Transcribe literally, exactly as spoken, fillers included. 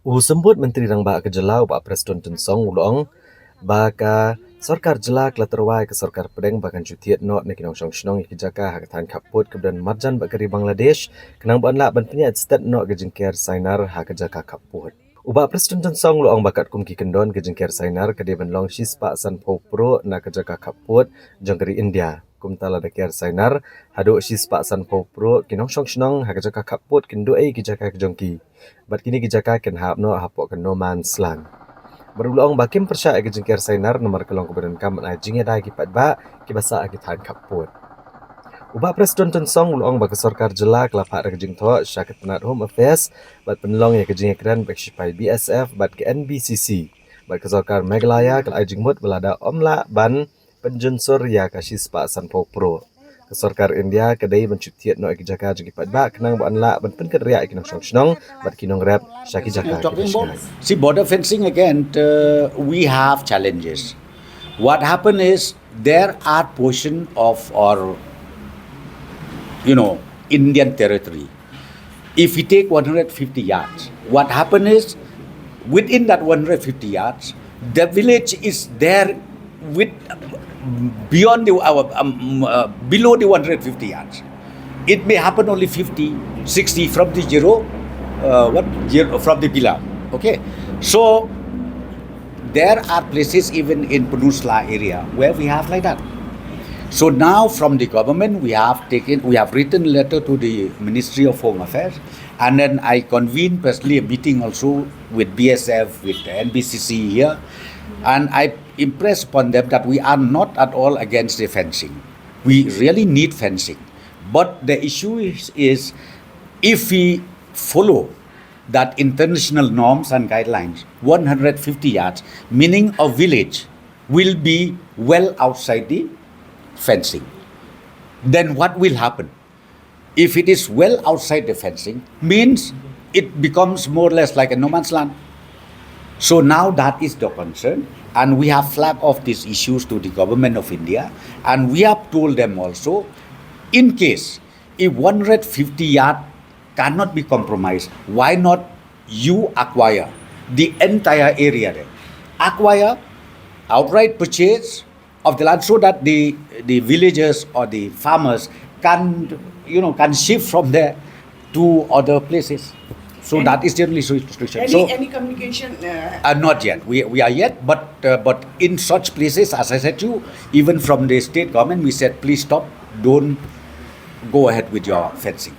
U Symbud Myntri Rangbah ka jylla, u Bah Prestone Tynsong, u la ong ba ka sorkar jylla ka la tyrwa ïa ka sorkar pdeng ba kan shu thied noh na ki nongshong shnong ïa ki jaka ha ka thaiñ khappud kaba don marjan bad ka ri Bangladesh, khnang ba yn lah ban pynïaid stet noh ka jingker sainar ha ka jaka khappud. U Bah Prestone Tynsong u la ong ba katkum ki kyndon, ka jingker sainar ka dei ban long shispah sanphew pruh na ka jaka khappud jong ka ri India. Kumta lada ker sainar haduh shispah sanphew pruh ki nongshong shnong ha ka jaka khappud kin duh ei ki jaka ka jong ki. Bad kine ki jaka kin hap noh hapoh ka no man's land. Bad u la ong ba kim pyrshah ïa ka jingker sainar namar ka long kaba donkam ban ai jingïada ïa ki paidbah kiba sah ha ki thaiñ khappud. U Bah Prestone Tynsong u la ong ba ka sorkar jylla ka la phah da ka jingthoh sha ka tnat Home Affairs bad pynlong ïa ka jingïakren bad ka shipai B S F bad ka N B C C. Bad ka sorkar Meghalaya ka la ai jingmut ba lada ym lah ban pynjunsur ïa ka shispah sanphew pruh, ka sorkar India ka dei ban shu thied noh ïa ki jaka jong ki paidbah khnang ba yn lah ban pynkynriah ïa ki nongshong shnong bad ki nongrep sha ki jaka kiba shngaiñ. See, border fencing again, uh, we have challenges. What happened is there are portion of our, you know, Indian territory. If we take one hundred fifty yards, what happened is within that one hundred fifty yards, the village is there with beyond the our um, uh, below the one hundred fifty yards. It may happen only fifty, sixty from the zero, uh, what zero from the pillar. Okay, so there are places even in Peninsula area where we have like that. So now from the government we have taken, we have written letter to the Ministry of Home Affairs, and then I convened personally a meeting also with B S F, with the N B C C here, and I impressed upon them that we are not at all against the fencing. We really need fencing. But the issue is, is if we follow that international norms and guidelines, one hundred fifty yards, meaning a village will be well outside the fencing. Then what will happen? If it is well outside the fencing, means it becomes more or less like a no man's land. So now that is the concern, and we have flagged off these issues to the government of India, and we have told them also, in case if one hundred fifty yard cannot be compromised, why not you acquire the entire area there? Acquire, outright purchase of the land, so that the the villagers or the farmers can, you know, can shift from there to other places. So that is the only solution. Any, So any communication? Uh, uh, not yet. We, we are yet, but uh, but in such places, as I said to you, even from the state government, we said, please stop, don't go ahead with your fencing.